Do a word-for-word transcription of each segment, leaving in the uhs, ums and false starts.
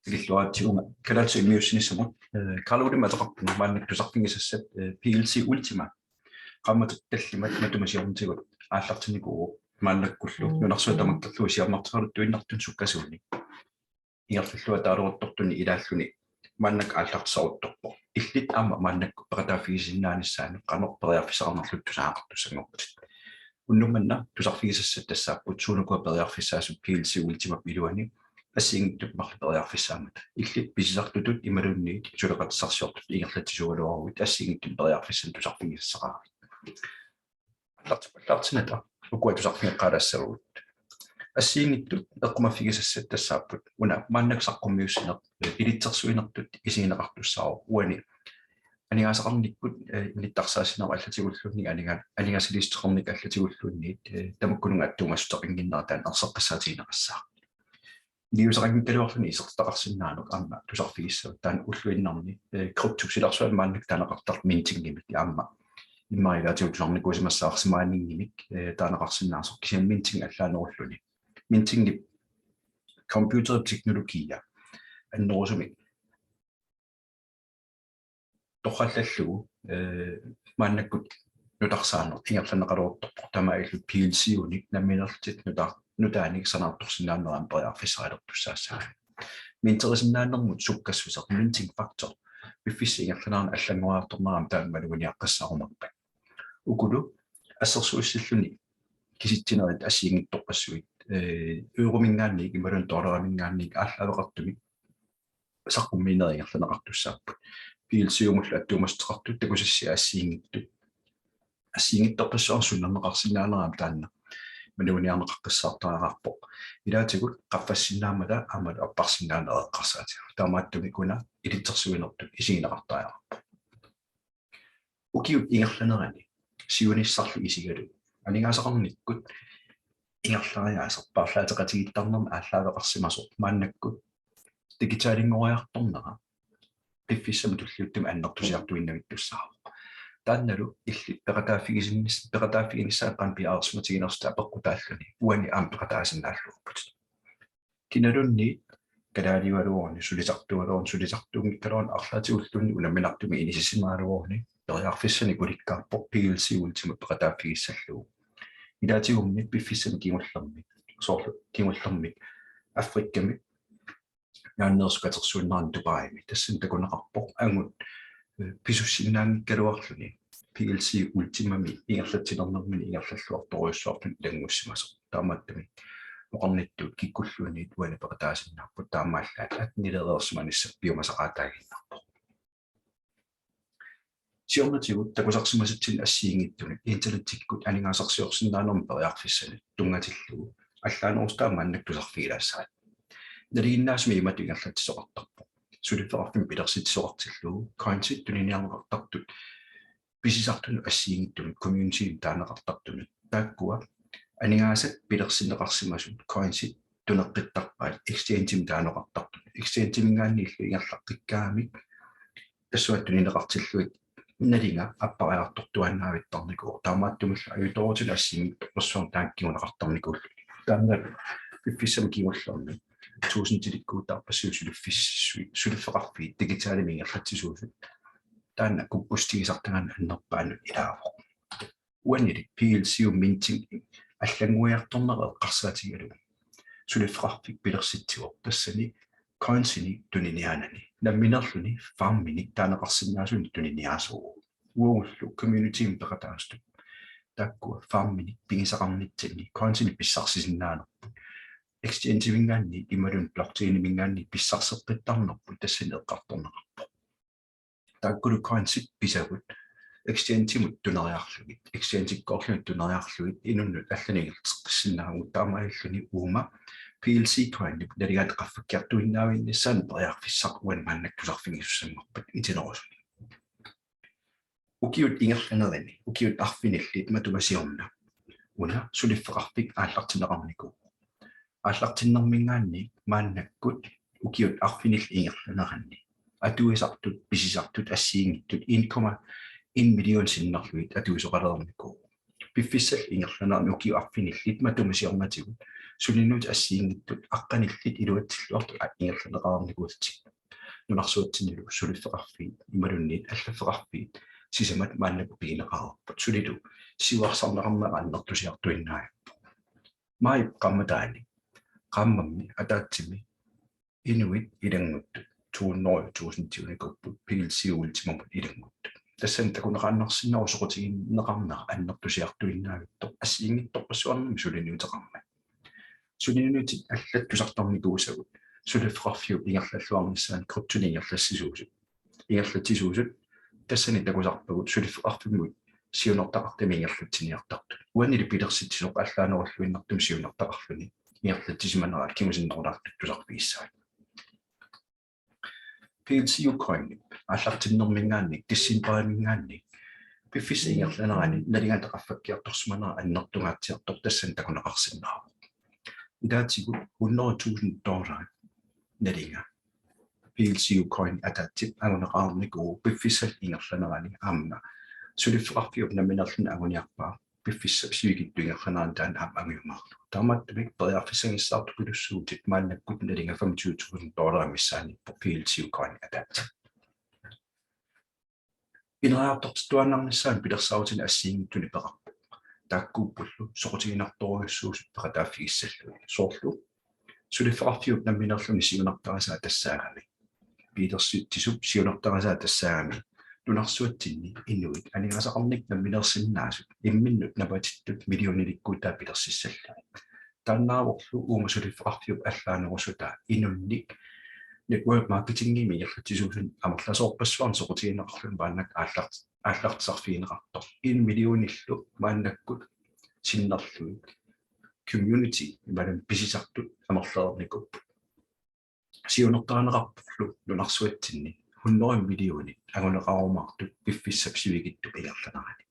Tikilluaritsi uunga kalaallisut immiussinissamut, eh, Karl Olimik ateqarpunga, maannakkut tusarfigisassat, eh, P L C Ultima. Qaammatip tallimat matuma siornatigut aallartinnikuuvoq, maannakkullu nunarsuaq tamakkerlugu siammarteraluttuinnartut sukkasuumik. Ingerlalluataaruttortunni ilaalluni maannakkut aallartisaruttorpoq. Illit aamma maannakkut peqataaffigisinnaanissaanut qanoq periarfissaqarnerlutit tusagaqartussanngorputit. Unnuk manna tusarfigisassat tassaapput suunukua periarfissaasut P L C Ultimap iluani assigiinngitsut marluk periarfissaammata. Illit pisisartutut imaluunniit suleqatissarsiortutut ingerlatsisuugaluaruit assigiinngitsunik periarfissanik tusarfigisassaqaravit. Aallartippallaartinnata ukua tusarfigeqqaalaassavagut. Assigiinngitsut eqqumaffigisassat tassaapput una maannakkut saqqummiussineq, eh, ilitsersuinertut isigineqartussaavoq uani aningaasaqarnikkut, eh, inittarsaassinnaavoq allatigulluunniit aninga-, aningaasaliissuteqarnikkut allatigulluunniit, eh, tamakkununnga attuumassuteqannginnera taanna erseqqissaatigineqassaaq. Iliuuseqanngikkaluarluni isertitaqarsinnaanera aamma tusarfigissavat taanna ulluinnarni, eh, kryptop silarsuani maannakkut taaneqartartoq mintingimik aamma immaqa ilaatigut tusarnikuusimassavarsi mininngimik, eh, taaneqarsinnaasoq kisianni minting allaanerulluni. Mintingip computerip teknologia annerusumik torrallallugu, eh, maannakkut nutarsaaneq ingerlanneqaleruttorpoq, taamaalillutit P L C-unik nammineerlutit nuta-, nutaanik sanaartorsinnaanerannut periarfissarilertussaassavat. Minterisinnaanermut sukkassuseq, minting factor, piffissap ingerlanerani allanngoriartornera aamma taanna maluginiaqqissaarumaarpat. Ukulu assersuussilluni kisitsinerit assigiinngitsorpassuit, eh, eurominngaanniit imaluunniit dollariminngaanniit aallaaveqartumik saqqummiinerit ingerlanneqartussaapput. P L C-umullu attuumassuteqartut takusassiat assigiinngitsut. Assigiinngitsorpassuarnik sunnerneqarsinnaanerat aamma taanna maluginiarneqaqqissaartariaqarpoq. Ilaatigut qaffassinnaammata aammalu apparsinnaaneq eqqarsaatigaaq. Taamaattumik una ilitsersuinertut isigineqartariaqarpoq. Ukiut ingerlaneranni siunissarlu isigalugu aningaasaqarnikkut ingerlariaaseq paarlaateqatigiittarnermi aallaaveqarsimasoq maannakkut digitalinngoriartornera piffissami tulliuttumi annertusiartuinnavittussaavoq. Taannalu illit peqataaffigisinnis-, peqataaffiginissaanut qanoq piareersimatiginersutit apeqqutaalluni uani aamma peqataasinnaalluarputit. Kinaluunniit kalaaliugaluaruni, sulisartuugaluaruni, sulisartuunngikkaluaruni arlaatigulluunniit unamminartumik inissisimaagaluaruni periarfissanik ulikkaarpoq P L C Ultima peqataaffigissallugu. Ilaatigummi piffissami kingullermi, soorlu kingullermi Afrikami nuannersut katersuunnerani Dubaimi, tassani takuneqarpoq angut, eh, pisussinnaanngikkaluarluni P L C Ultimami ingerlatsinermini ingerlalluartorujussuartut ilanngussimasoq. Taamaattumik oqarnittut kikkulluunniit uani peqataasinnaapput, taamaallaat attenileereersimanissaq piumasaqaataaginnarpoq. Siornatigut takusarsimasatsinnik assigiinngitsunut internettikkut aningaasarsiorsinnaanermut periarfissanik tunngatillugu allaanerusut taava maannakkut tusarfigilaassavat. Nalinginnaasumik imatut ingerlatsisoqartarpoq. Suliffeqarfimmik pilersitsisoqartillugu coinsit tuniniarneqartartut pisisartunut assigiinngitsunut communitymik taaneqartartunut. Taakkua aningaasat pilersinneqarsimasut coinsit tuneqqittarpaat exchangemi taaneqartartunut. Exchangeminngaanniillu ingerlaqqikkaangamik tassunga tunineqartillugit nalinga appariartortuaannavittarnikuuvoq. Taamaattumillu ajutoorutinik assigiinngitsorpassuarnik taanna kinguneqartarnikuulluni. Taanna piffissami kingullermi tuusintilikkuutaarpassuit suliffis-, suliffeqarfiit digitalimik ingerlatsisuusut taanna kukkussutigisartagaanni annerpaanut ilaavoq. Uanilu P L C-u minting allanngoriartornera eqqarsaatigalugu suliffeqarfik pilersitsivoq, tassani coinsinik tuniniaanani nammineerluni farminik taaneqarsinnaasunik tuniniaasuuvoq. Uagullu communitymik peqataasutut taakkua farminik pigisaqarnitsinni coinsinik pissarsisinnaanerput, exchangeminngaanniit imaluunniit blockchainiminngaanniit pissarseqqittarnerput tassani eqqartorneqarpoq. Taakkulu coinsit pisagut exchangemut tuneriarlugit, exchangekkoorlugit tuneriarlugit inunnut allanut ingerlateqqissinnaavugut, taamaalilluni uuma P L C coinip nalinganik qaffakkiartuinnavinnissaanut periarfissaq uani maannakkut tusarfigisussanngorpat itinerusumik. Ukiut ingerlanerini, ukiut arfinillit matuma siorna, una suliffeqarfik aallartinneqarnikuuvoq. Aallartinnerminngaanniit maannakkut ukiut arfinillit ingerlaneranni atuisartut, pisisartut assigiinngitsut en komma en million sinnerlugit atuisoqalernikuuvoq. Piffissallu ingerlanerani ukiut arfinillit matuma siornatigut suliniutit assigiinngitsut aqqanillit iluatsilluartut ingerlanneqarnikuullutik. Nunarsuatsinnilu suliffeqarfiit imaluunniit allaffeqarfiit sisamat maannakkut pigineqareerput, sulilu siuarsarneqarnera annertusiartuinnavippoq. Maajip qaammataani, qaammammi ataatsimi inuit ilannguttut to hundrede tusindiunikuupput P L C Ultimamut ilannguttut. Tassani takuneqaannarsinnaavoq soqutigineqarnera annertusiartuinnavittoq assigiinngitsorpassuarnimi suliniuteqarmat. Suliniutit allat tusartarnikuusagut suliffeqarfiup ingerlalluarnissaanut kryptonik ingerlatsisuusut. Ingerlatsisuusut tassani takusarpagut suliffeqarfimmut siunertaqartumik ingerlatsiniartartut. Uanili pilersitsisoq allaanerulluinnartumik siunertaqarluni ingerlatsisimanera kingusinnerulaartut tusarfigissavat. P L C U coinip aallartinnermiingaanniit decembarimiingaanniit piffissap ingerlanerani nalingata qaffakkiartorsimanera annertungaatsiartoq tassani takuneqarsinnaavoq. Ilaatigut hundrede tusind dollarit nalinga P L C U coin ataatsip anguneqarnikuuvoq piffissap ingerlanerani aamma suliffeqarfiup nammineerluni anguniarpaa piffissap sivikitsup ingerlanerani taanna aamma angujumaarlugu. Taamaattumik periarfissanngitsoortupilussuutit maannakkut nalinga femogtyve tusind dollarit missaanniippoq P L C U coin ataatsip. Ineriartortittuaannarnissaanut pilersaarutinik assigiinngitsunik peqarpoq. Taakkuuppullu soqutiginartorujussuusut peqataaffigissallugit. Soorlu suliffeqarfiup nammineerluni siunertarisaa tassaagami, pilersitsisup siunertarisaa tassaagami nunarsuatsinni inuit aningaasaqarnikkut nammineersinnaasut imminnut napatittut millionilikkuutaat pilersissallugit. Taannaavorlu uuma suliffeqarfiup allaanerussutaa inunnik network marketingimik ingerlatsisuusunut amerlasoorpassuarnik soqutigineqarluni maannakkut aallart-, aallartisarfigineqartoq. En millionillu maannakkut sinnerlugit community imaluunniit pisisartut amerlareernikuupput. Siunertarineqarporlu nunarsuatsinni hundrede millionit anguneqarumaartut piffissap sivikitsup ingerlanerani.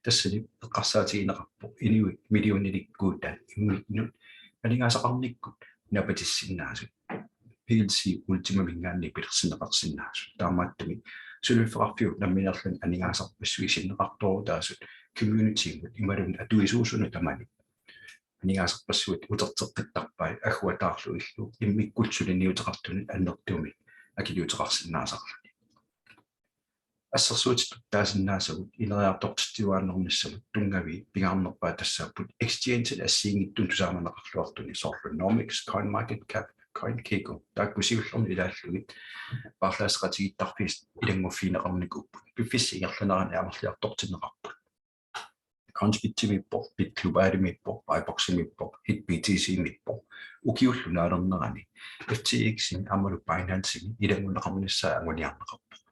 Tassani eqqarsaatigineqarpoq inuit millionilikkuutaat imminnut aningaasaqarnikkut napatissinnaasut P L C Ultimamiingaanniit pilersinneqarsinnaasut. Taamaattumik suliffeqarfiup nammineerluni aningaasarpassuit sinneqartoorutaasut communitymut imaluunniit atuisuusunut tamanut aningaasarpassuit uterteqqittarpai agguataarlugillu immikkut suliniuteqartunut annertuumik akiliuteqarsinnaasarluni. Assersuutitut taasinnaasagut ineriartortitsiuaannarnissamut tunngaviit pingaarnerpaat tassaapput exchange-ini assigiinngitsunut tusaamaneqarluartuni, soorlu Nomics, CoinMarketCap, CoinGecko, taakku siullerni ilaallugit paarlaasseqatigiittarfiit ilannguffigineqarnikuupput. Piffissap ingerlanerani amerliartortinneqarput. Coinsbitimiippoq, Bitglobalimiippoq, Buyboximiippoq, HitBTC-miippoq. Ukiullu naalernerani F T X-imi aammalu Binance-imi ilanngunneqarnissaa anguniarneqarpoq.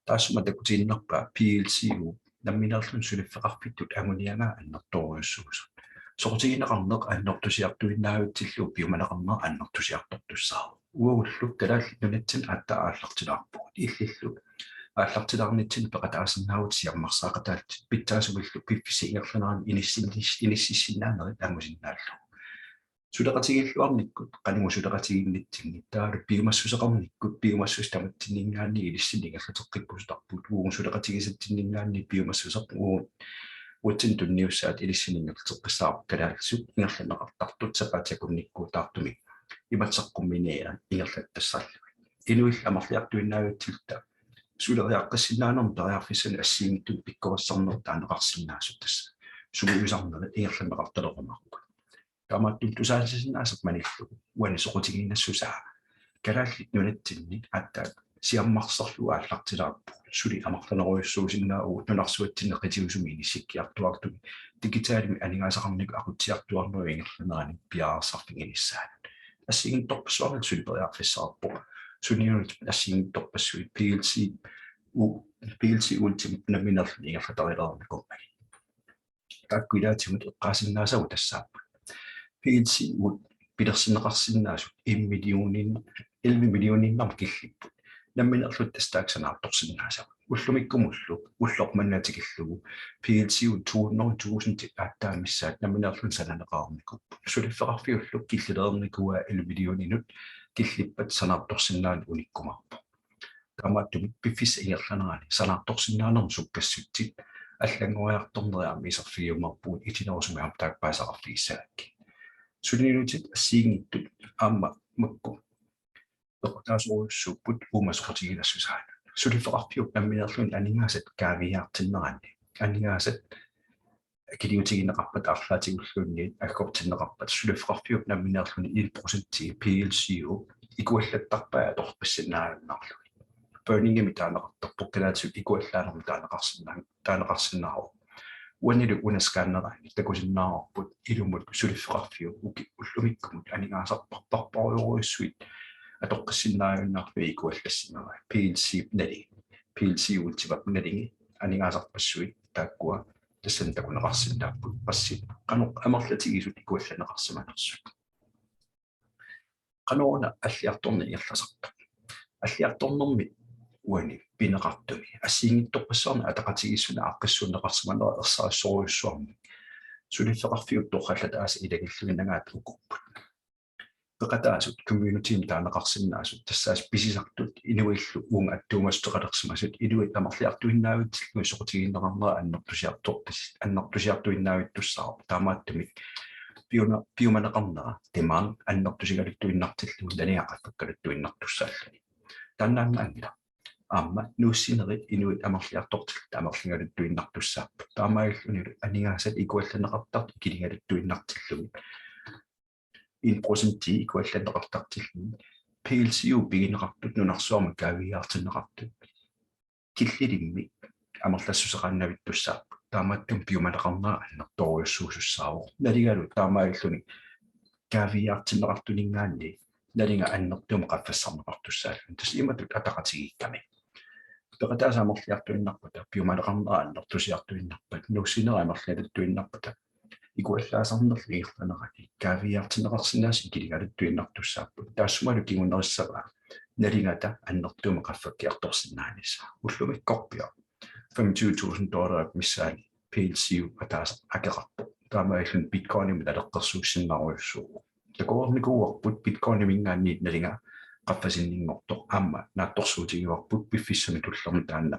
Taassuma takutiinnarpaa P L C U nammineerluni suliffeqarfittut anguniagaa annertoorujussuusoq. Soqutigineqarneq annertusiartuinnavitsillugu piumaneqarnera annertusiartortussaavoq. Uagullu Kalaallit Nunatsinni aatsaat aallartilaarpugut. Illillu aallartilaarnitsinni peqataasinnaavugut siammarsaaqataallutik pitsaasumillu piffissap ingerlanerani inissinnis-, inississinnaanerit angusinnaallugu. Suleqatigiilluarnikkut qanimut suleqatigiinnitsinni taavalu piumassuseqarnikkut piumassuseq tamatsinniingaanniit ilissinnut ingerlateqqikkusutarpugut, uagut suleqatigisatsinniingaanniit piumassuseq uagut uatsinnut tunniussaat ilissinnut ingerlateqqissaarput kalaallisut ingerlanneqartartut sapaatip akunnikkuutaartumik imatut saqqummiineq ingerlattassarlugit. Inuillu amerliartuinnavitsilluta suleriaqqissinnaanermut periarfissanik assigiinngitsunik pikkorissarnerit taaneqarsinnaasut tassa sungiusarnerit ingerlanneqartalerumaarput. Taamaattumik tusaasinnaasaq malillugu uani soqutiginassusaa Kalaallit Nunatsinni aatsaat siammarsarlugu aallartilaarpugut, suli amerlanerujussuusinnaavugut nunarsuatsinni qitiusumi inissikkiartuaartumik digitalimik aningaasaqarnikkut aqutsiartuaarnerup ingerlanerani piareersarfiginissaanut. Assigiinngitsorpassuarnik suli periarfissaqarpoq. Suliniutit assigiinngitsorpassuit P L C U, P L C Ultimap nammineerluni ingerlatereernikuummagit. Taakku ilaatigut eqqaasinnaasagut tassaapput: P L C U pilersinneqarsinnaasut en millionin, elleve millioniinnarmik killipput. Nammineerluta tassa taakku sanaartorsinnaasagut. Ullumikkumullu, ulloq manna tikillugu, P L C U to hundrede tusind aatsaat missaat nammineerluni sananeqareernikuupput. Suliffeqarfiullu killilereernikuuaa elleve millioninut killippat sanaartorsinnaaneq unikkumaarpoq. Taamaattumik piffissap ingerlanerani sanaartorsinnaanermut sukkassutsit allanngoriartorneri aamma iserfigiumaarpugut itinerusumik aamma taakku paasisaqarfigissagakkit. Suliniutit assigiinngitsut aamma makku peqqutaasorujussuupput uuma soqutigilassusaanut. Suliffeqarfiup nammineerluni aningaasat kaaviiaartinneranni, aningaasat akiliutigineqarpata arlaatigulluunniit aggortinneqarpata, suliffeqarfiup nammineerluni en procenti P L C U ikuallattarpai atorpassinnaajunnaarlugit. Burningimik taaneqartarpoq, kalaallisut ikuallaanermut taaneqarsinnaa-, taaneqarsinnaavoq. Uanilu una scanneraanni takusinnaavarput ilumut suliffeqarfiup uki-, ullumikkumut aningaasarpassuit atoqqissinnaajunnaarlugit ikuallassinnaavai. P L C nalingi, P L C Ultimap nalingi aningaasarpassuit taakkua tassani takuneqarsinnaapput, passit qanoq amerlatigisut ikuallanneqarsimanersut. Qanoruna alliartorneq ingerlasartoq? Alliartornermi uani pineqartumi assigiinngitsorpassuarni ataqatigiissunik aaqqissuunneqarsimanera ersarissorujussuarmik suliffeqarfiup torrallataasa ilagilluinnagaat ukuupput. Peqataasut communitymik taaneqarsinnaasut, tassaasut pisisartut inuillu uunga attuumassuteqalersimasut, inuit amerliartuinnaavitsillugit soqutigineqarnera annertusiartortis-, annertusiartuinnaavittussaavoq. Taamaattumik piuna-, piumaneqarnera, demand, annertusigaluttuinnartillugu nalinga qaffakkaluttuinnartussaalluni. Taannaannaanngilaq. Aamma nuussinerit inuit amerliartortillutik amerligaluttuinnartussaapput. Taamaalillunilu aningaasat ikuallanneqartartut ikiligaluttuinnartillugit en procenti ikuallanneqartartillugit P L C U pigineqartut nunarsuarmi kaaviiaartinneqartut killilimmik amerlassuseqaannavittussaapput. Taamaattumik piumaneqarnera annertoorujussuusussaavoq. Nalingalu taamaalilluni kaaviiaartinneqartuninngaanniit nalinga annertuumik qaffassarneqartussaalluni. Tassa imatut ataqatigiikkami. Peqataasut amerliartuinnarpata, piumaneqarnera annertusiartuinnarpat, nuussinerit amerligaluttuinnarpata, ikuallaasarnerlu ingerlanerani kaaviiaartinneqarsinnaasut ikiligaluttuinnartussaapput. Taassumalu kingunerissavaa nalingata annertuumik qaffakkiartorsinnaanissaa. Ullumikkorpiaq femogtyve tusind dollarit missaani P L C U ataaseq akeqarpoq. Taamaalilluni Bitcoinimut naleqqersuussinnaarujussuuvoq. Takoreernikuuarput Bitcoiniminngaanniit nalinga qaffasinninngortoq aamma naatsorsuutigivarput piffissami tullermi taanna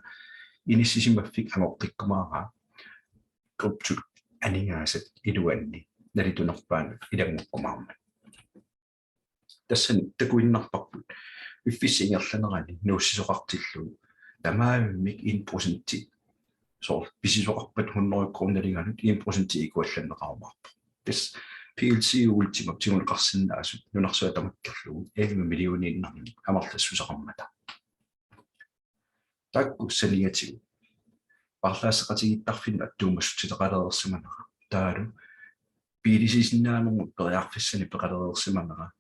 inissisimaffik angoqqikkumaaraa kryptop aningaasat iluanni nalitunerpaanut ilanngukkumaarmat. Tassani takuinnarparput piffissap ingerlanerani nuussisoqartillugu tamaavimmik en procenti, soorlu pisisoqarpat hundrede kroner nalinganut en procenti ikuallanneqarumaarpoq. Tassa P L C U Ultimap tiguneqarsinnaasut nunarsuaq tamakkerlugu elleve millioniinnarmik amerlassuseqarmata. Taakku saniatigut paarlaasseqatigiittarfinnut attuumassuteqalereersimanera, taavalu biilisisinnaanermut periarfissanik peqalereersimanera,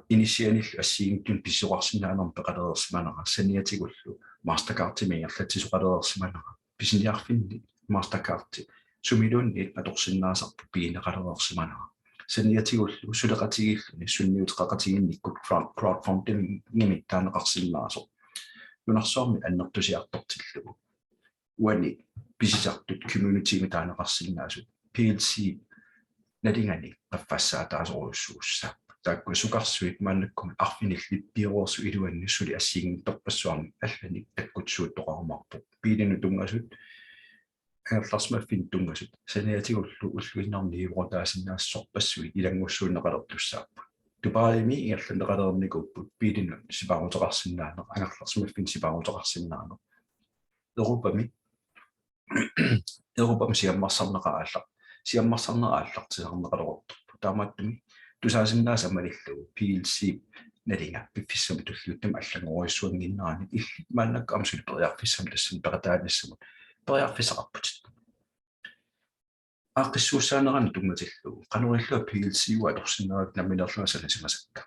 inissianillu assigiinngitsunik pisisoqarsinnaanermut peqalereersimanera, saniatigullu Mastercardimik ingerlatsisoqalereersimanera, pisiniarfinni Mastercardi sumiluunniit atorsinnaasarput pigineqalereersimanera, saniatigullu suleqatigiilluni sunniuteqaqatigiinnikkut crowd-, crowdfundingimik taaneqarsinnaasoq nunarsuarmi annertusiartortillugu. Uani pisisartut communitymik taaneqarsinnaasut P L C nalingani qaffassaataasorujussuussaapput. Taakku sukarsuit maannakkumut arfinillit pioreersut iluanni suli assigiinngitsorpassuarnik allanik takkuttuuttoqarumaarpoq. Biilinut tunngasut, angerlarsimaffinnut tunngasut, saniatigullu ulluinnarni niuerutaasinnaassorpassuit ilanngussuunneqalertussaapput. Dubaimi ingerlanneqalereernikuupput biilinut sipaaruteqarsinnaaneq, angerlarsimaffinnut sipaaruteqarsinnaaneq. Europami, Europami siammarsarneqaaq aallar-, siammarsarneq aallartisarneqaleruttorpoq. Taamaattumik tusaasinnaasat malillugu P L C nalinga piffissami tulliuttumi allanngorujussuannginnerani illit maannakkut aamma suli periarfissamut tassani peqataanissamut periarfissaqarputit. Aaqqissuussaanerannut tunngatillugu qanoq ililluta P L C U atorsinnaavat nammineerlunga sanasimasakka.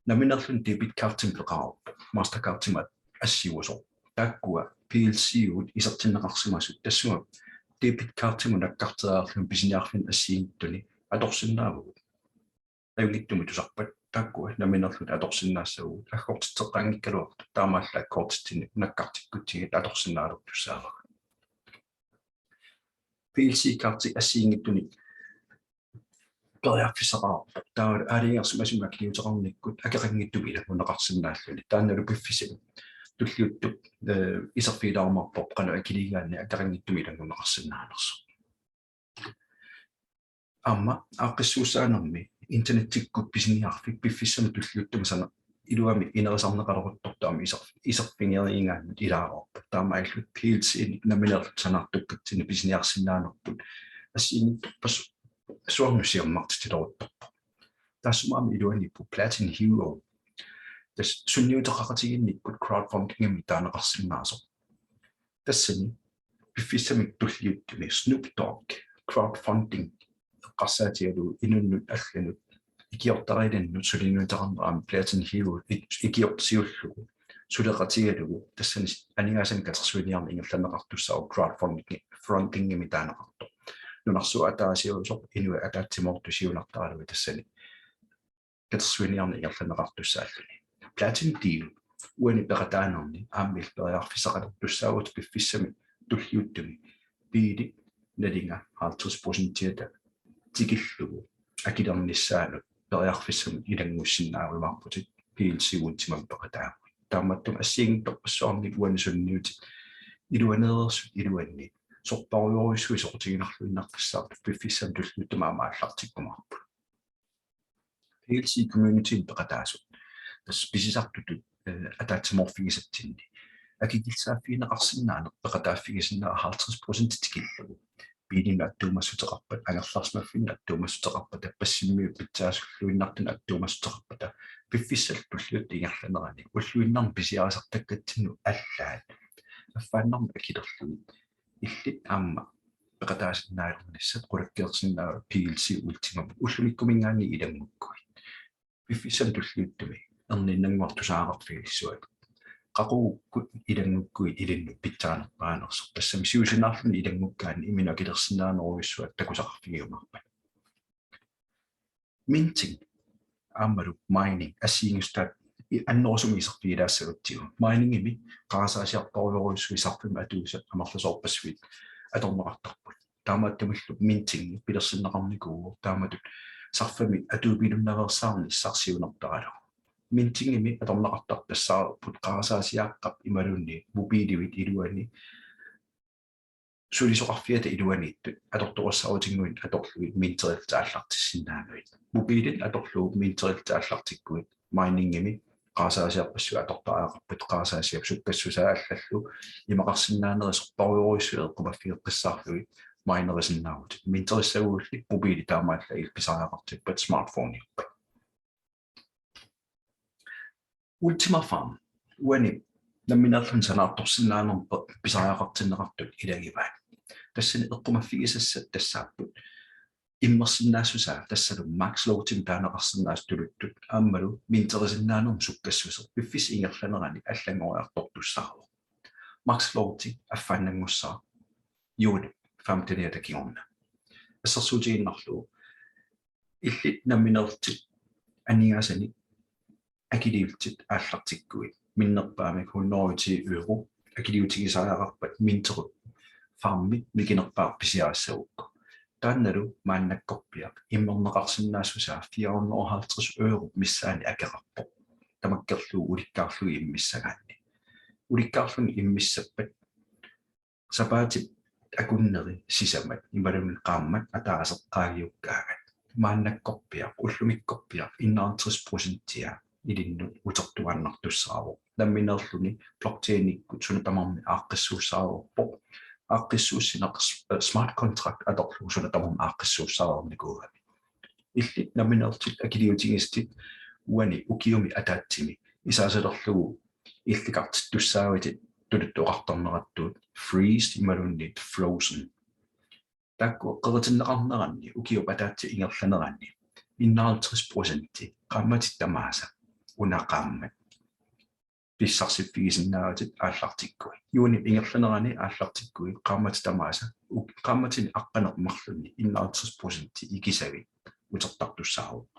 Nammineerluni debit cardimik peqareerpoq, Mastercardimik assiusoq. Taakkua P L C U-t isertinneqarsimasut tassunga debit cardimut nakkarteriarluni pisiniarfinni assigiinngitsuni atorsinnaavagut. Ajunngitsumik tusarpat taakkua nammineerluta atorsinnaassavagut, aggortitseqqaanngikkaluartut taamaallaat kortitsinni nakkartikkutsigit atorsinnaalertussaavagut. P L C cardit assigiinngitsunik periarfissaqarpoq. Taava aalajangersimasumik akiliuteqarnikkut akeqanngitsumik ilanngunneqarsinnaalluni. Taannalu piffissami tulliuttumi, eh, iserfigilaarumaarparput qanoq akiliigaanni akeqanngitsumik ilanngunneqarsinnaanersoq. Aamma aaqqissuussaanermi internettikkut pisiniarfik piffissami tulliuttumi sana iluamik inerisarneqaleruttortoq aamma iser-, iserfigeriigaannut ilaareerpoq. Taamaalillutik P L C-nik nammineerlutik sanaartukkatsinnik pisiniarsinnaanerput assigiinngitsorpassuarnut siammartitileruttorpoq. Taassuma aamma iluaniippoq Platin Hero. Tassa sunniuteqaqatigiinnikkut crowdfundingimik taaneqarsinnaasoq. Tassani piffissami tulliuttumi Snoop Dogg crowdfunding eqqarsaatigalugu inunnut allanut ikiortariilinnut suliniuteqarneq aamma Platin Hero ik-, ikiortiullugu suleqatigalugu tassani aningaasanik katersuiniarneq ingerlanneqartussaavoq crowdfunding, fundingimik taaneqartoq. Nunarsuaq ataasiusoq inuit ataatsimoortut siunertaralugu tassani katersuiniarneq ingerlanneqartussaalluni. Platin Deal uani peqataanerni aamma illit periarfissaqalertussaavutit piffissami tulliuttumi biilit nalinga halvtreds procentiata tikillugu akilernissaanut periarfissamut ilanngussinnaajumaarputit P L C Ultimamik peqataaguit. Taamaattumik assigiinngitsorpassuarnik uani sunniutit iluaneereersut iluanni sorpassuarujussuit soqutiginarluinnartussaavoq piffissami tulliuttumi aamma aallartikkumaarput. P L C community-mik peqataasut. Tassa pisisartutut, eh, ataatsimoorfigisatsinni akikillisaaffigineqarsinnaaneq peqataaffigisinnaavaa halvtreds procent tikillugu. Biilinnut attuumassuteqarpat, angerlarsimaffinnut attuumassuteqarpat, tappassimmiut pitsaasulluinnartunut attuumassuteqarpata, piffissami tulliuttumi ingerlanerani ulluinnarni pisiarisartakkatsinnut allaat affaannarmut akilerlugit illit aamma peqataasinnaalernissat qulakkeersinnaavat P L C Ultimamut ullumikkumiinngaanniit ilanngukkuit. Piffissami tulliuttumi erniinnannguaq tusaareerfigissuat. Qaqugukkut ilanngukkuit ilinnut pitsaanerpaanersoq. Tassami siusinaarluni ilanngukkaanni imminut akilersinnaanerujussuaq takusaqarfigiumaarpat. Minting aammalu mining assigiinngissutaa i-, annerusumik iserfigilaassagatsigu. Miningimi qarasaasiarparujorujussuit sarfimmi atuisut amerlasoorpassuit atorneqartarput. Taamaattumillu mintingi pilersinneqarnikuuvoq taamatut sarfamik atuipilunnaveersaarnissaq siunertaralugu. Mintingimi atorneqartartussaavarput qarasaasiaaqqap imaluunniit mobiiliuit iluani sulisoqarfiata iluaniittut atortorissaarutinngui atorlugit minterillutit aallartissinnaagavit. Mobiilit atorlugu minterillutit aallartikkuit miningimi qarasaasiarpassuit atortariaqarput qarasaasiap sukkassusaa allallu imaqarsinnaanerit sorpassuarujussuit eqqumaffigeqqissaarlugit minerisinnaavutit. Minterissagulli mobiili taamaallaat illit pisariaqartippat smartphoneiuppat. Ultima Farm uani nammineerluni sanaartorsinnaanermut pisariaqartinneqartut ilagivaat. Tassani eqqumaffigisassat tassaapput immersinnaassusaa tassalu Max Loadimik taaneqarsinnaasut tuluttut aammalu minterisinnaanermut sukkassuseq piffissap ingerlanerani allanngoriartortussaavoq. Max Loadi affaannanngussaaq juunip femteniata kingorna. Assersuutigiinnarlugu illit nammineerlutit aningaasanik akiliutit aallartikkuit minnerpaamik hundrede og ti euro akiliutigisariaqarpat minterit farmit mikinerpaaq pisiarissagukku. Taannalu maannakkorpiaq immerneqarsinnaassusaa fire hundrede og halvtreds euro missaani akeqarpoq. Tamakkerlugu ulikkaarlugit immissagaanni. Ulikkaarluni immissappat sapaatip akunneri sisamat imaluunniit qaammat ataaseq qaangiukkaagat. Maannakkorpiaq, ullumikkorpiaq enoghalvtreds procentia ilinnut utertuaannartussaavoq. Nammineerluni blockchainikkut suna tamarmi aaqqissuussaareerpoq. Aaqqissuussineq s-, smart contract atorlugu suna tamarmi aaqqissuussaareernikuugami. Illit nammineerlutit akiliutigisatit uani ukiumi ataatsimi isaasalerlugu illikartittussaavutit tuluttut oqartarnerattut freeze imaluunniit frozen. Taakku qeritinneqarneranni ukiup ataatsip ingerlanerani enoghalvtreds procenti qaammatit tamaasa una qaammat pissarsiffigisinnaavatit aallartikkuit. Juunip ingerlanerani aallartikkuit qaammatit tamaasa u-, qaammatini aqqaneq-marlunni enoghalvtreds procenti ikisavit utertartussaavoq.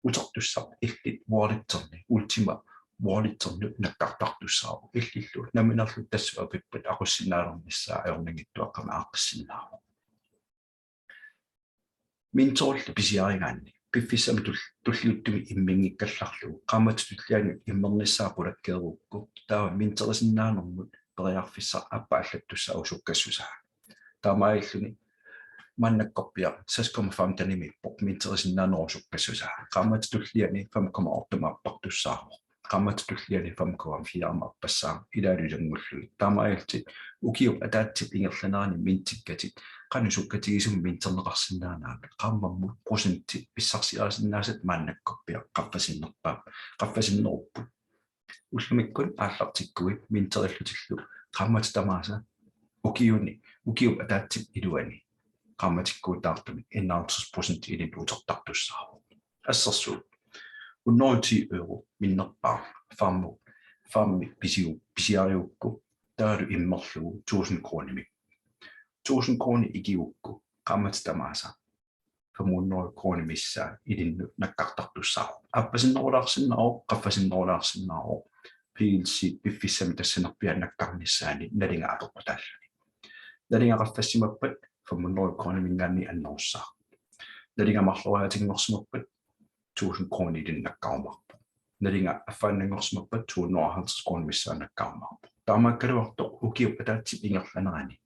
Utertussaq illit walletsinni, Ultima walletsinni nakkartartussaavoq. Illillu nammineerlutit tassunga pippat aqussinnaalernissaa ajornanngitsuaqqamik aaqqissinnaavoq. Minterillu pisiarigaanni piffissami tul-, tulliuttumi imminngikkallarlugu qaammatip tullianut immernissaa qulakkeerukku taava minterisinnaanermut periarfissaq aappaa allattussaavoq sukkassusaa. Taamaalilluni Maannakkorpiaq seks komma femten-imiippoq minterisinnaanerup sukkassusaa. Qaammatip tulliani fem komma otte-mik appartussaavoq. Qaammatip tulliani fem komma fire-mik appassaaq ilaalu ilanngullugit. Taamaalillutit ukiup ataatsip ingerlanerani mintikkatit qanoq sukkatigisumik minterneqarsinnaanagit qaammammut procentit pissarsiarisinnaasat maannakkorpiaq qaffasinnerpaap, qaffasinnerupput. Ullumikkut aallartikkuit minterillutillu qaammatip tamaasa ukiuni, ukiup ataatsip iluani qaammatikkuutaartumik enoghalvtreds procent ilinnut utertartussaavoq. Assersuut hundrede og ti euro minnerpaaq farmu, farmi pisiu-, pisiarigukku taavalu immerlugu tusind kronimik. Tusind kronit ikigukku qaammatip tamaasa fem hundrede kronit missaat ilinnut nakkartartussaavoq. Appasinnerulaarsinnaavoq, qaffasinnerulaarsinnaavoq. P L C piffissami tassanerpiaq nakkarnissaani nalinga apeqqutaalluni. Nalinga qaffassimappat fem hundrede kroniminngaanniit annerussaaq. Nalinga marloriaatinngorsimappat tusind kronit ilinnut nakkarumaarpoq. Nalinga affaannanngorsimappat to hundrede og halvtreds kronit missaat nakkarumaarpoq. Taamaakkaluartoq ukiup ataatsip ingerlanerani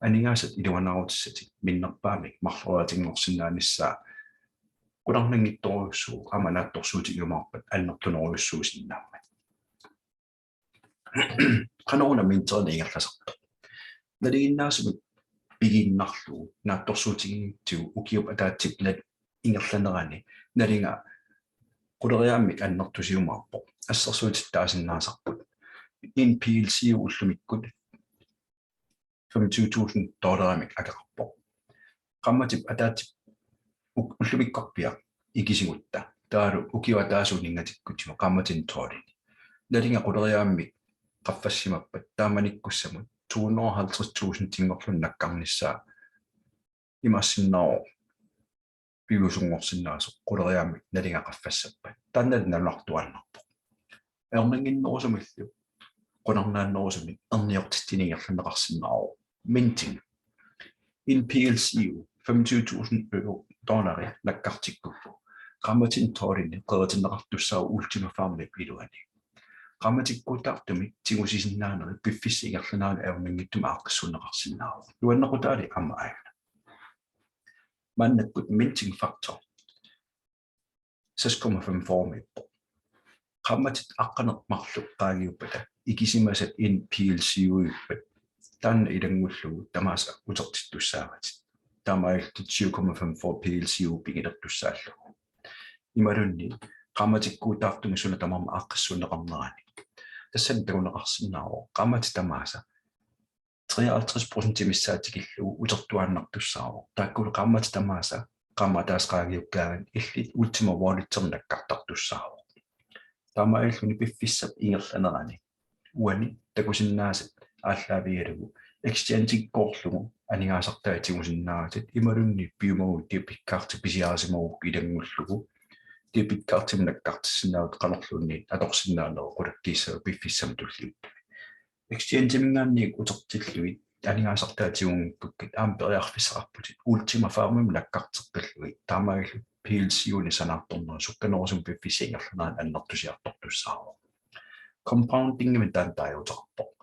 aningaasat iluanaarutissatit minnerpaamik marloriaatinngorsinnaanissaa qularnanngitsorujussuuvoq aamma naatsorsuutigiumaarpat annertunerujussuusinnaammat. Qanoruna minterineq ingerlasartoq? Nalinginnaasumik pigiinnarlugu naatsorsuutiginngitsugu ukiup ataatsip nal-, ingerlanerani nalinga quleriaammik annertusiumaarpoq. Assersuutitut taasinnaasarput: en P L C U ullumikkut femogtyve tusind dollarimik akeqarpoq. Qaammatip ataatsip u-, ullumikkorpiaq ikisigutta, taavalu ukiup ataaseq uninngatikkutsigit qaammatini tolvini. Nalinga quleriaammik qaffassimappat taamanikkussamut to hundrede og halvtreds tusindinngorluni nakkarnissaa imaassinnaavoq piviusunngorsinnaasoq quleriaammik nalinga qaffassappat. Taannali nalunartuaannarpoq. Ajornannginnerusumillu qularnaannerusumik erniortitsineq ingerlanneqarsinnaavoq. Minting. En P L C U femogtyve tusind euro, dollari nakkartikkukku qaammatini tolvini qeritinneqartussaavoq Ultima Farmip iluani. Qaammatikkuutaartumik tigusisinnaanerit piffissap ingerlanerani ajornanngitsumik aaqqissuunneqarsinnaavoq. Nuannequtaali aamma aajuna. Maannakkut minting factor seks komma femogfyrre-miippoq. Qaammatit aqqaneq-marluk qaangiuppata ikisimasat en P L C U-ippat taanna ilanngullugu tamaasa utertittussaavatit. Taamaalillutit syv komma femogfyrre P L C U pigilertussaallugu. Imaluunniit qaammatikkuutaartumik suna tamarmi aaqqissuunneqarnerani. Tassani takuneqarsinnaavoq qaammatit tamaasa treoghalvtreds procent missaat tikillugu utertuaannartussaavoq. Taakkulu qaammatit tamaasa qaammat ataaseq qaangiukkaangat illit Ultima Walletimi nakkartartussaavoq. Taamaalilluni piffissap ingerlanerani uani takusinnaasat aallaavigalugu exchange-ikkoorlugu aningaasartai tigusinnaavatit imaluunniit piumaguit debit card pisiarisimagukku ilanngullugu debit cardimik nakkartissinnaavat qanorluunniit atorsinnaanerit qulakkiissavat piffissami tulliuttumi. Exchange-iminngaanniit utertillugit aningaasartai tigugunngikkukkit aamma periarfissaqarputit Ultima Farmimut nakkarteqqillugit taamaalillutit P L C U-nik sanaartornerit sukkanerusumik piffissap ingerlanerani annertusiartortussaavoq. Compoundingimik taanna taaguuteqarpoq.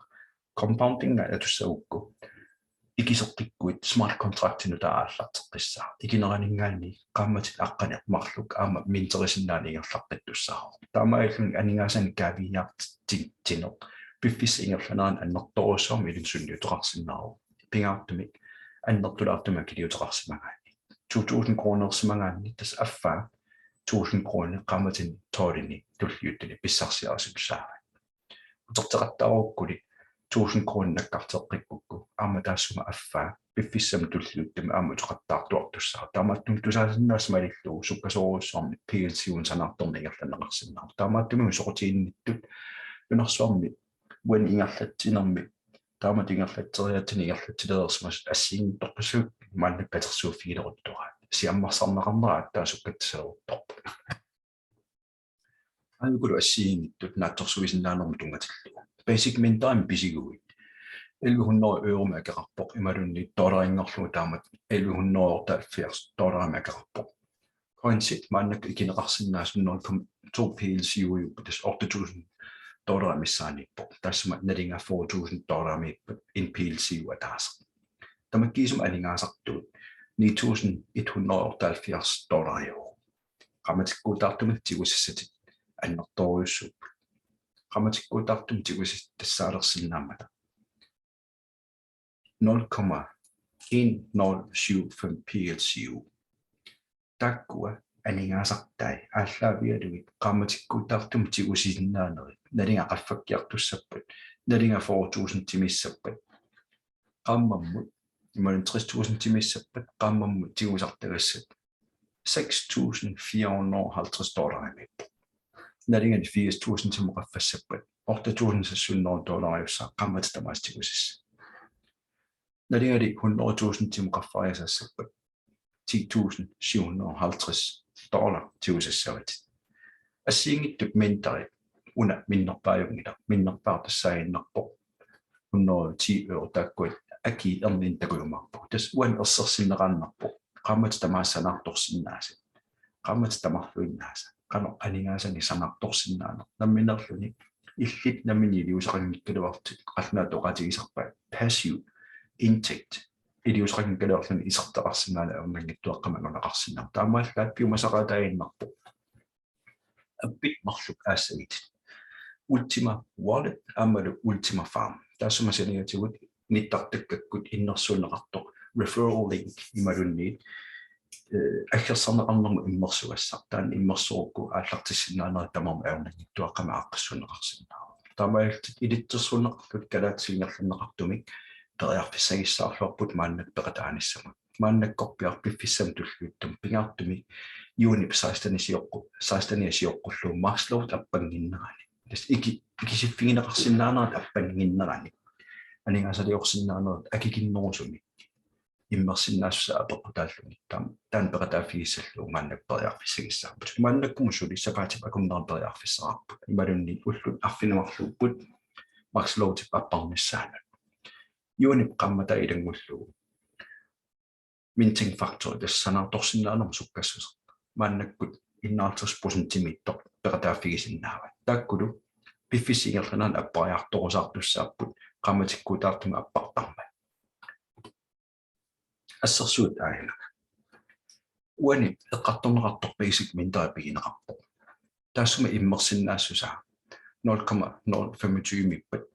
Compoundingi atussagukku ikiseqqikkuit smart contractinut taava aallarteqqissaaq. Ikineraninngaanniit qaammatit aqqaneq-marluk aamma minterisinnaaneq ingerlaqqittussaavoq. Taamaalilluni aningaasanik kaaviiaartitsineq piffissap ingerlanerani annertoorujussuarmik ilinnut sunniuteqarsinnaavoq. Pingaartumik annertulaartumik akiliuteqarsimagaanni. To tusind kronersimagaanni tassa affaa tusind kroner qaammatini tolvini tulliuttuni pissarsiarisussaavat. Uterteqattaarukkuli tusind kroner nakkarteqqikkukku aamma taassuma affaa piffissami tulliuttumi aamma uteqattaartuartussaavoq. Taamaattumik tusaasinnaasat malillugu sukkasoorujussuarmik P L C U-nik sanaartorneq ingerlanneqarsinnaavoq. Taamaattumik soqutiginnittut nunarsuarmi uani ingerlatsinermi taamatut ingerlatseriaatsinik ingerlatsilereersimasut assigiinngitsorpassuit maannakkut katersuuffigileruttoraat. Siammarsarneqarnera aatsaat sukkatsileruttorpoq. Aajukulu assigiinngitsut naatsorsuisinnaanermut tunngatillugu. Basic minterimik pisiguit elleve hundrede euromik akeqarpoq imaluunniit dollarinngorlugu taamatut elleve hundrede otteoghalvfjerds dollarimik akeqarpoq. Coinsit maannakkut ikineqarsinnaasut nul komma to P L C U-iupput tassa otte tusind dollarit missaanniippoq. Tassuma nalinga fyrre tusind dollarimiippat en P L C U ataaseq. Tamakkiisumik aningaasartuut ni tusind et hundrede og otteoghalvfjerds dollariuvoq. Qaammatikkuutaartumik tigusassatit annertoorujussuupput. Qaammatikkuutaartumik tigusassatit tassaalersinnaammata nul komma en nul syv fem P L C U. Taakkua aningaasartai aallaavigalugit qaammatikkuutaartumik tigusisinnaanerit, nalinga qaffakkiartussappat, nalinga fyrre tusindimiissappat, qaammammut imaluunniit tres tusindimiissappat, qaammammut tigusartagassat seks tusind fire hundrede og halvtreds dollarimiippoq. Nalinganik firs tusindimut qaffassappat otte tusind seks hundrede dollariussaaq qaammatit tamaasa tigusassat. Nalingali hundrede tusindimut qaffariassappat ti tusind syv hundrede og halvtreds dollar tigusassavatit. Assigiinngitsut minterit una minnerpaajunngilaq, minnerpaaq tassaaginnarpoq hundrede og ti euro, taakkua akii erniinnaq takujumaarput. Tassa uani ersersinneqaannarpoq qaammatit tamaasa sanaartorsinnaasat. Qaammatit tamarluinnaasa, qanoq aningaasanik sanaartorsinnaaneq. Nammineerluni illit nammineq iliuuseqanngikkaluarlutit, qallunaatut oqaatigisarpaat passiv indtægt, iliuuseqanngikkaluarluni isertitaqarsinnaaneq ajornanngitsuaqqamik anguneqarsinnaavoq. Taamaallaat piumasaqaataaginnarpoq appit marluk aassagitit. Ultima Wallet aammalu Ultima Farm. Taassuma saniatigut nittartakkakkut innersuunneqartoq referral link imaluunniit, eh, aggersarneqarnermut immersugassaq. Taanna immersorukku aallartissinnaanerit tamarmik ajornanngitsuaqqamik aaqqissuunneqarsinnaavoq. Taamaalillutit ilitsersuunneqartut kalaallisut ingerlanneqartumik periarfissagissaarluarput maannakkut peqataanissamut. Maannakkorpiaq piffissami tulliuttumi pingaartumik juunip seksteninik sioqqu-, seksteninik sioqqullugu Max Load appannginnerani. Tassa iki-, ikisiffigineqarsinnaanerit appannginnerani. Aningaasaliorsinnaanerit akikinnerusumik immersinnaassusaa apeqqutaalluni. Taam-, taanna peqataaffigissallugu maannakkut periarfissagissaapput. Maannakkumut suli sapaatip akunnerani periarfissaqarput. Imaluunniit ullut arfineq-marluupput Max Loadip apparnissaanut. Juunip qaammataa ilanngullugu minting factor, tassa sanaartorsinnaanermut sukkassuseq, maannakkut enoghalvtreds procentimiittoq peqataaffigisinnaavat. Taakkulu piffissap ingerlanerani appariartorusaartussaapput qaammatikkuutaartumik appartarmat. Assersuut aajuna. Uani eqqartorneqartoq basic minteri pigineqarpoq. Taassuma immersinnaassusaa nul komma nul femogtyve-miippat.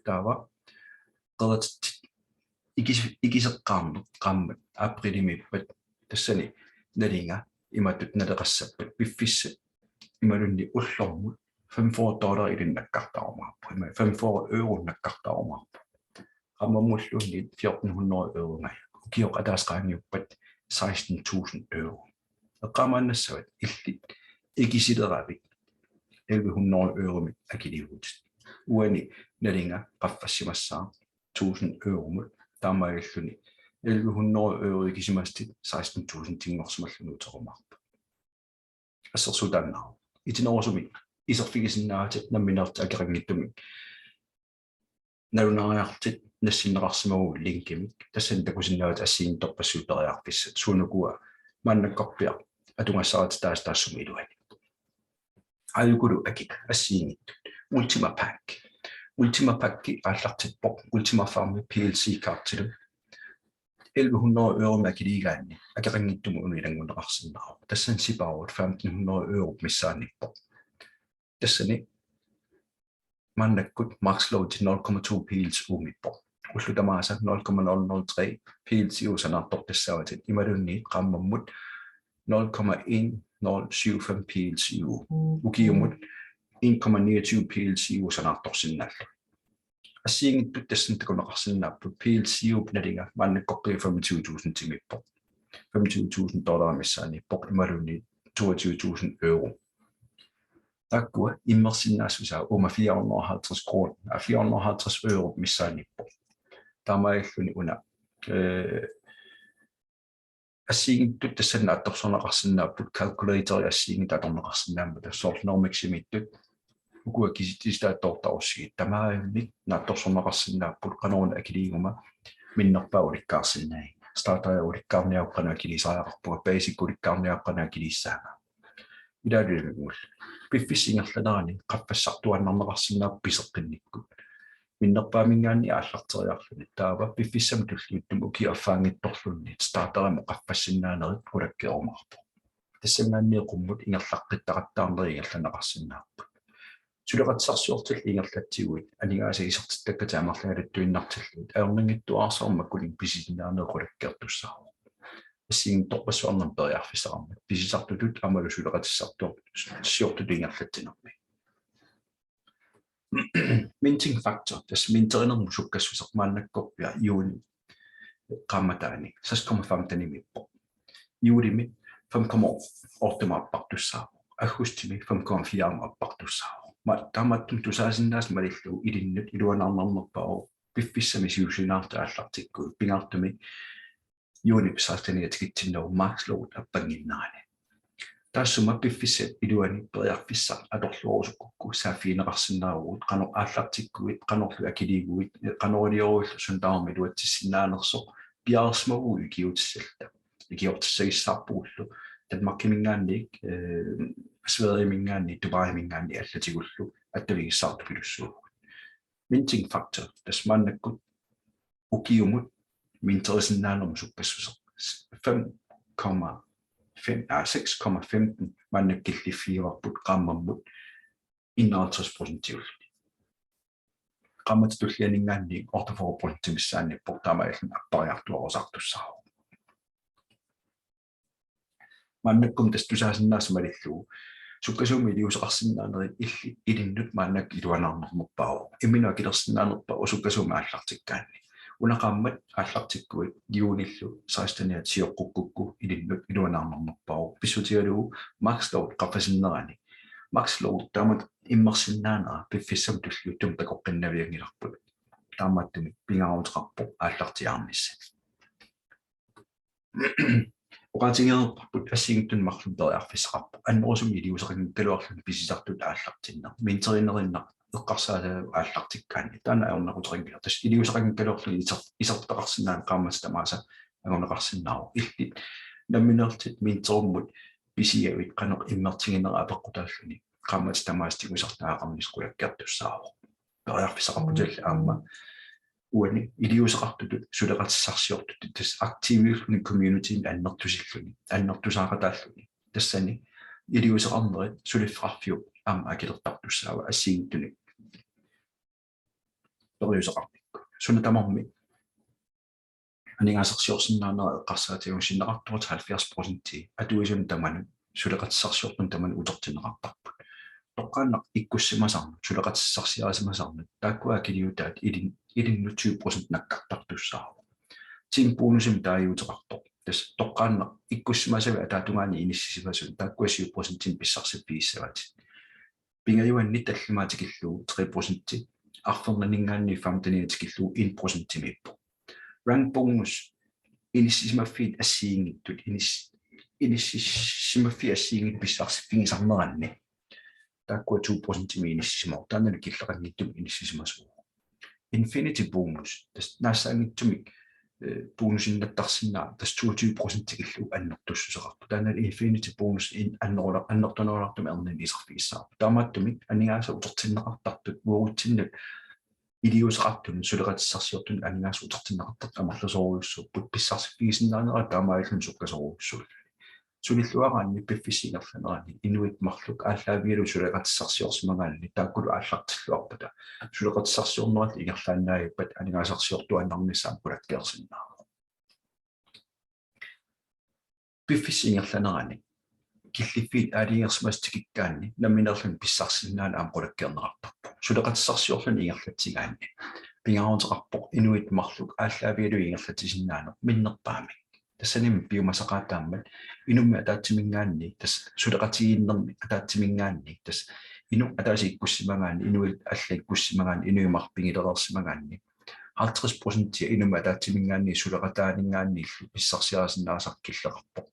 Taava qerititsit ikis-, ikiseqqaarneq qaammat aprilimiippat, tassani nalinga imatut naleqassappat piffissap imaluunniit ullormut femogfyrre dollar ilinnut nakkartarumaarpoq. Ima femogfyrre euro nakkartarumaarpoq. Qaammammulluunniit fjorten hundrede eurongajak. Ukioq ataaseq qaangiuppat seksten tusind euro. Eqqaamaannassavat illit ikisileravit elleve hundrede euromik akiliigutit. Uani nalinga qaffassimassaaq tusind euromut, taamaalilluni elleve hundrede euro ikisimasatit seksten tusindinngorsimalluni uterumaarpoq. Assersuutaannarpoq. Itinerusumik iserfigisinnaavatit nammineq akeqanngitsumik. Nalunaariarlutit nassinneqarsimaguit linkimik, tassani takusinnaavatit assigiinngitsorpassuit periarfissat, suunukua maannakkorpiaq atugassarititaasa taassuma iluani. Aajukulu akit assigiinngitsut. Ultima Pack. Ultima Packi aallartippoq Ultima Farmi P L C kortilu elleve hundrede euromik akiliigaanni akeqanngitsumik una ilanngunneqarsinnaavoq. Tassani sipaarut femten hundrede europ missaaniippoq. Tassani maannakkut Max Load nul komma to P L C U-miippoq. Ullut tamaasa nul komma nul nul tre P L C U sanaartortassaavatit, imaluunniit qaammammut nul komma en nul syv fem P L C U. Ukiumut en komma niogtyve P L C U sanaartorsinnaalluni. Assigiinngitsut tassani takuneqarsinnaapput. P L C U-p nalinga maannakkorpiaq femogtyve tusindimiippoq. Femogtyve tusind dollarit missaaniippoq imaluunniit toogtyve tusind euro. Taakkua immersinnaassusaa uuma fire hundrede og halvtreds kroner, aa, fire hundrede og halvtreds europ missaaniippoq. Taamaalilluni una, øh, assigiinngitsut tassani naatsorsorneqarsinnaapput, calculatori assigiinngitsut atorneqarsinnaammata, soorlu Nomicsimiittut, ukua kisitsisitaat toortarussigit, tamarmik naatsorsorneqarsinnaapput, qanoruna akiliiguma minnerpaaq ulikkaarsinnaanngilaq. Starteri ulikkaarniarukku qanoq akiliisariaqarpunga, basic ulikkaarniarukku qanoq akiliissaanga. Ilaalu ilanngullugit. Piffissap ingerlanerani qaffassartuaannarneqarsinnaapput piseqqinnikkut. Minnerpaaminngaanniit aallarteriarluni taava piffissami tulliuttumi ukiup affaanngitsorluunniit starterimut qaffassinnaanerit qulakkeerumaarpoq. Tassanngaanniit qummut ingerlaqqittaqattaarnerit ingerlanneqarsinnaapput. Suleqatissarsiortut ingerlatsiguit aningaasat isertittakkatit amerligaluttuinnartillugit ajornanngitsuararsuarmik makkuninnga pisisinnaaneq qulakkeertussaavoq. Assigiinngitsorpassuarnik periarfissaqarmat pisisartutut aammalu suleqatissarsiortutut ingerlatsinermi. Minting factor, tassa minterinermut sukkassuseq maannakkorpiaq juunip qaammataani seks komma femtenimiippoq. Juulimi fem komma otte appartussaavoq. Aggustimi fem komma fire appartussaavoq. Ma-, taamaattumik tusaasinnaasat malillugu ilinnut iluanaarnarnerpaavoq piffissami siusinaartut aallartikkuit, pingaartumik juunip sekstenianut tikitsinnagu max load appannginnerani. Taassuma piffissap iluani periarfissaq atorluarusukkukku saaffigineqarsinnaavugut qanoq aallartikkuit, qanorlu akiliiguit, qanoriliorullu suna tamarmi iluatsissinnaanersoq piareersimavugut ikiuutissalluta. Ikiortissagissaarpugullu Danmarkiminngaanniit, eh, Sverigeminngaanniit, Dubaiminngaanniit allatigullu attavigissaartupilussuuvugut. Minting factor, tassa maannakkut ukiumut minterisinnaanermut sukkassuseq fem komma fem, aa, seks komma femten maannakkut killiffigivarput qaammammut enoghalvtreds procentiulluni. Qaammatip tullianinngaanniit otteogfyrre procent missaaniippoq, taamaalilluni appariartuarusaartussaavoq. Maannakkut tassa tusaasinnaasat malillugu sukkasuumik iliuuseqarsinnaanerit illit ilinnut maannakkut iluanaarnarnerpaavoq. Imminut akilersinnaanerpaavoq sukkasuumik aallartikkaanni. Una qaammat aallartikkuit juunillu sekstenianut sioqqukkukku ilinnut iluanaarnarnerpaavoq. Pissutigalugu max load qaffasinnerani. Max load taamatut immersinnaanera piffissami tulliuttumi takoqqinnavianngilarput. Taamaattumik pingaaruteqarpoq aallartiaarnissat. Oqaatigereerparput assigiinngitsunik marlunnik periarfissaqarpoq. Annerusumik iliuuseqanngikkaluarluni pisisartutut aallartinneq. Minterinerup eqqarsaatigalugu aallartikkaanni. Taanna ajornaquteqanngilaq. Tassa iliuuseqanngikkaluarluni iser-, isertitaqarsinnaaneq qaammatit tamaasa anguneqarsinnaavoq. Illit nammineerlutit minteriummut pisiavit qanoq immertiginera apeqqutaalluni qaammatit tamaasa tigusartagaqarnissaq qulakkeertussaavoq. Periarfissaqarputit aamma uani iliuuseqartutut suleqatissarsiortutut, tassa aktiviulluni communitymik annertusilluni, annertusaaqataalluni. Tassani iliuuseqarnerit suliffeqarfiup aamma akilertartussaava assigiinngitsunik periuseqarnikkut. Suna tamarmi aningaasarsiorsinnaanera eqqarsaatigalugu sinneqartoq halvfjerds procenti atuisunut tamanut, suleqatissarsiortunut tamanut utertinneqartarput. Toqqaannaq ikkussimasarnut, suleqatissarsiarisimasarnut, taakkua akiliutaat ilin-, ilinnut tyve procent nakkartartussaavoq. Team bonusimik taaguuteqartoq. Tassa toqqaannaq ikkussimasavit ataatungaani inissisimasut, taakkua syv procentinik pissarsiffigissavat. Pingajuanni tallimat tikillugu tre procenti, arfernanninngaanniit femteniat tikillugu en procentimiippoq. Rank bonus inissisimaffiit assigiinngitsut inis-, inissisimaffiit assigiinngitsut pissarsiffigisarneranni. Taakkua to procentimik inissisimavoq, taannalu killeqanngitsumik inissisimasuuvoq. Infinity bonus, tassa naassaanngitsumik, eh, bonusinnattarsinnaavat, tassa toogtyve procent tikillugu annertussuseqarpoq. Taanna infinity bonus in-, annerula-, annertunerulaartumik erniinnaq iserfigissavarput. Taamaattumik aningaasat utertinneqartartut uagutsinnut iliuuseqartunut suleqatissarsiortunut aningaasat utertinneqartartut amerlasoorujussuupput, pissarsiffigisinnaanerat taamaalilluni sukkasoorujussuulluni. Sulilluaraanni piffissap ingerlanerani inuit marluk aallaavigalugit suleqatissarsiorsimagaanni taakkulu aallartilluarpata suleqatissarsiornerillu ingerlaannaavippat aningaasarsiortuaannarnissaa qulakkeersinnaavoq. Piffissap ingerlanerani killiffiit aalajangersimasut tikikkaanni nammineerluni pissarsisinnaaneq aamma qulakkeerneqartarpoq. Suleqatissarsiorluni ingerlatsigaanni pingaaruteqarpoq inuit marluk aallaavigalugit ingerlatsisinnaaneq minnerpaamik. Tassanilu piumasaqaataammat inummit ataatsiminngaanniit, tassa suleqatigiinnermit ataatsiminngaanniit, tassa inuk ataaseq ikkussimagaanni, inuit allat ikkussimagaanni, inuit marluk pigilereersimagaanni halvtreds procent inummit ataatsiminngaanniit suleqataaninngaanniillu pissarsiarisinnaasaq killeqarpoq.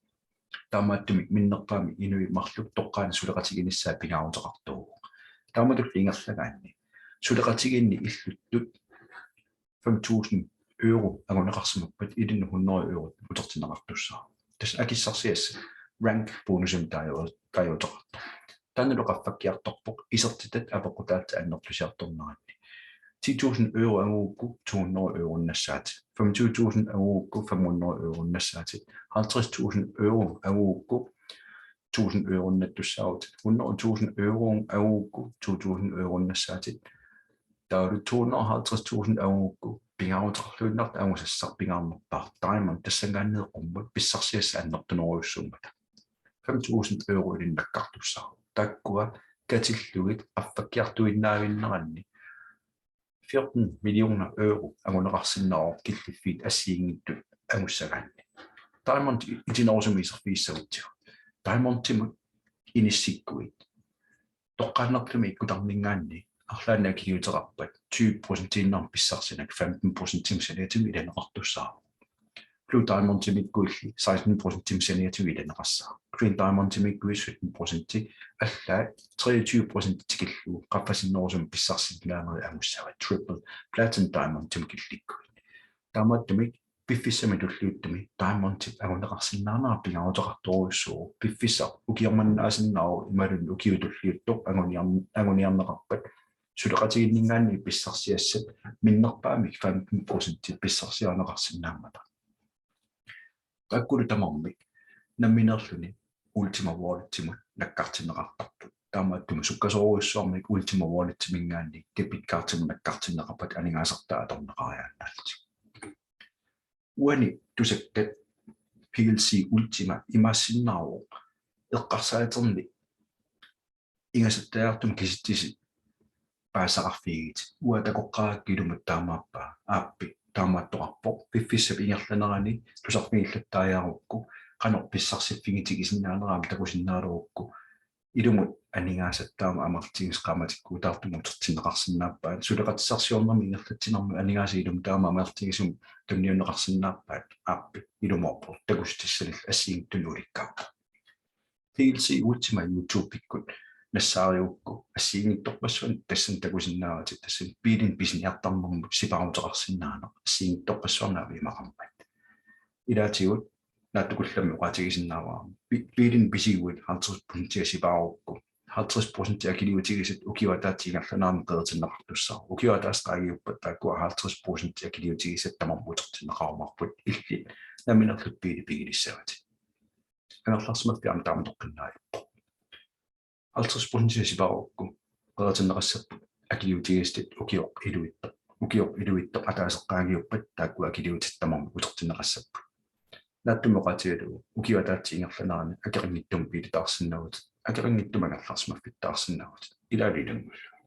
Taamaattumik minnerpaamik inuit marluk toqqaannaq suleqatiginissaat pingaaruteqartuuvoq. Taamatullu ingerlagaanni suleqatigiinneq illuttut fem tusind euro anguneqarsimappat ilinnut hundrede euro utertinneqartussaavoq. Tassa akissarsiassat rank bonusimik taagu-, taaguuteqartoq. Taannalu qaffakkiartorpoq isertitat apeqqutaatit annertusiartorneranni. ti tusind euro angugukku to hundrede euroinnassaatit. Femogtyve tusind angugukku fem hundrede euroinnassaatit. Halvtreds tusind euro angugukku tusind euroinnassaatit. Hundrede tusind euro angugukku to tusind euroinnassaatit. Taavalu to hundrede og halvtreds tusind angugukku pingaaruteqarluinnartoq angusassaq pingaarnerpaaq Diamond tassanngaanniit qummut pissarsiassat annertunerujussuummata. Fem tusind euro ilinnut nakkartussaavoq. Taakkua katillugit qaffakkiartuinnaavinneranni fjorten millioner euro anguneqarsinnaavoq killiffiit assigiinngitsut angussagaanni. Diamond itinerusumik iserfigissagutsigu. Diamondimut inissikkuit toqqaannartumik ikkutanninngaanniit arlaannik akiliuteqarpat tyve procentiinnarmik pissarsinak femten procentimik saniatimik ilaneqartussaavoq. Blue Diamondimiikkuilli seksten procentimik saniatimik ilaneqassaaq. Green Diamondimiikkuit sytten procenti, allaat treogtyve procenti tikillugu qaffasinnerusumik pissarsisinnaanerit angussavat Triple Platinum Diamondimut killikkuit. Taamaattumik piffissami tulliuttumi Diamondip anguneqarsinnaanera pingaaruteqartorujussuuvoq. Piffissaq ukiormannaasinnaavoq imaluunniit ukiut tulliuttut anguniarn-, anguniarneqarpat suleqatigiinninngaanniit pissarsiassat minnerpaamik femten procenti pissarsiarineqarsinnaammata. Taakkulu tamarmik nammineerluni Ultima Walletimut nakkartinneqartarput. Taamaattumik sukkasoorujussuarmik Ultima Walletiminngaanniit debit cardimut nakkartinneqarpat aningaasartaa atorneqariaannaallutik. Uani tusakkat P L C Ultima imaassinnaavoq eqqarsaaterni ingasattajaartumik kisitsisit paasisaqarfigigitit. Uanga takoqqaarakkit ilumut taamaappaa, aappi taamaattoqarpoq. Piffissap ingerlanerani tusarfigillattaajaarukku qanoq pissarsiffigitigisinnaaneraa aamma takusinnaalerukku ilumut aningaasat taama amerlatigisut qaammatikkuutaartumik utertinneqarsinnaappaat. Suleqatissarsiornermi ingerlatsinermi aningaasat ilumut taama amerlatigisumik tunniunneqarsinnaappaat, aappi ilumoorpoq, takussutissanillu assigiinngitsunik ulikkaarpoq. P L C Ultima YouTube-ikkut nassaarigukku assigiinngitsorpassuarnik tassani takusinnaavatit, tassani biilinik pisiniartarnermut sipaaruteqarsinnaaneq assigiinngitsorpassuarnik aamma imaqarmat. Ilaatigut naatsukullammik oqaatigisinnaavarma, bi-, biilinik pisiguit halvtreds procent sipaarukku, halvtreds procent akiliutigisat ukioq ataatsip ingerlanerani qeritinneqartussaavoq. Ukioq ataaseq qaangiuppat taakkua halvtreds procent akiliutigisat tamarmik utertinneqarumaarput, illit nammineerlutit biili pigilissavatit. Angerlarsimaffiit aamma taama toqqinnaavippoq. Halvtreds procent sipaarukku qeritinneqassapput akiliutigisatit ukioq iluitsoq. Ukioq iluitsoq ataaseq qaangiuppat taakku akiliutigisat tamarmik utertinneqassapput. Naatsumik oqaatigalugu ukioq ataatsip ingerlanerani akeqanngitsumik biilitaarsinnaavutit, akeqanngitsumik angerlarsimaffittaarsinnaavutit. Ilaalu ilanngullugit.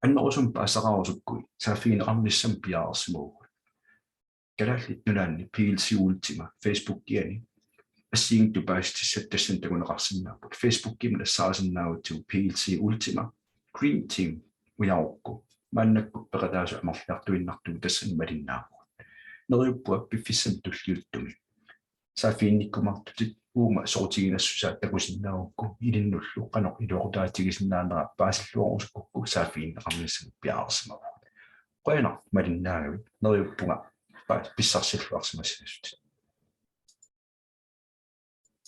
Annerusumik paasisaqarusukkuit saaffigineqarnissamut piareersimavugut. Kalaallit Nunaanni P L C Ultima Facebookiani assigiinngitsut paasissutissat tassani takuneqarsinnaapput. Facebookimi nassaarisinnaagutsigu P L C Ultima Green Team ujarukku maannakkut peqataasut amerliartuinnartut tassani malinnaavugut. Neriuppunga piffissami tulliuttumi saaffiginnikkumaartutit uuma soqutiginassusaa takusinnaagukku ilinnullu qanoq iluaqutaatigisinnaanera paasilluarusukkukku saaffigineqarnissamut piareersimavugut. Qujanaq malinnaagavit, neriuppunga pa-, pissarsilluarsimassasutit.